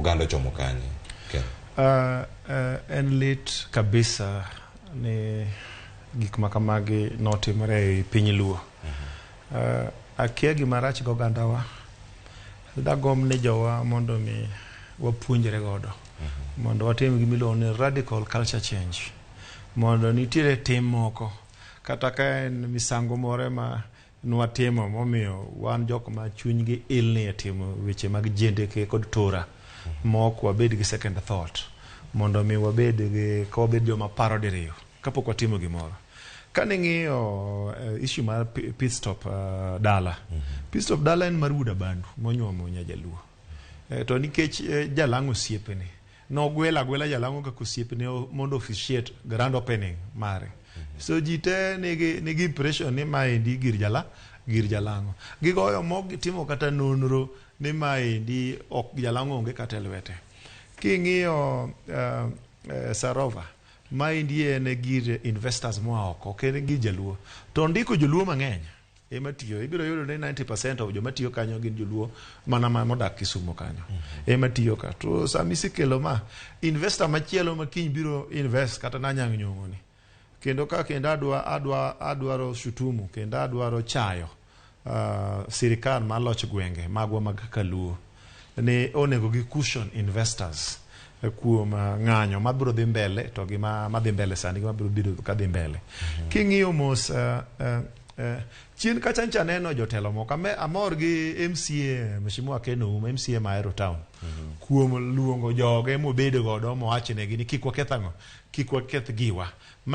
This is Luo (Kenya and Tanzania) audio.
Oganda ochomo kanye? Ken. En lit kabisa ni gik ma kamagi notimore e piny Luo. Akia gima rach gi ogandawa. Dagomb ni jowa mondo mi wapuonjre godo. Mondo watim gima iluongo ni radical culture change. Mondo nitiere tim moko kata ka en misango moro ma nwatimo momiyo wan jok ma chunygi ilni e timo weche mag jendeke kod tora ma ok wabed gi second thought mondo mi wabed gi ka wabed joma paro diriyo kapok watimo gimoro. Kane ing'iyo issue mar pit stop dala, pit stop dala en mar wuod Abandu monyuomo nyajaluo. To nikech jalang'o osiepene, nogwelo agwela jalang'o kaka osiepne mondo officiate grand opening mare. So ji te nigi impression ni maendi gir jala gir jalang'o. Gigoyo mok gitimo kata nonro ni maendi ok jalang'o onge kata e lwete. King'iyo Sarova, maendi en gir investors moa oko, ok en gir jaluo. To ondiko joluo mang'eny ema tiyo. Ibiro yudo ni 90% of joma tiyo kanyo gin joluo mana ma modak Kisumo kanyo. Ema tiyo ka. To sama isekelo ma, investor machielo ma kiny biro invest kata na Anyang' Nyong'o ni. Kendo ka kendo adwaro shutumu, kendo adwaro chayo sirikal mar loch gwenge magwa mag kaka Luo ni onego gi cushion investors kuom ng'anyo mabiro dhi mbele to gi madhi mbele sani gi mabiro bedo ka dhi mbele. King'iyo mos chien kacha ncha neno jotelo moko amor gi MCA Mheshimiwa Ken Ouma, MCA ma Ahero Town kuom luongo joge mobedo godo mowachnegi ni kik waketh ang'o, kik waketh giwa.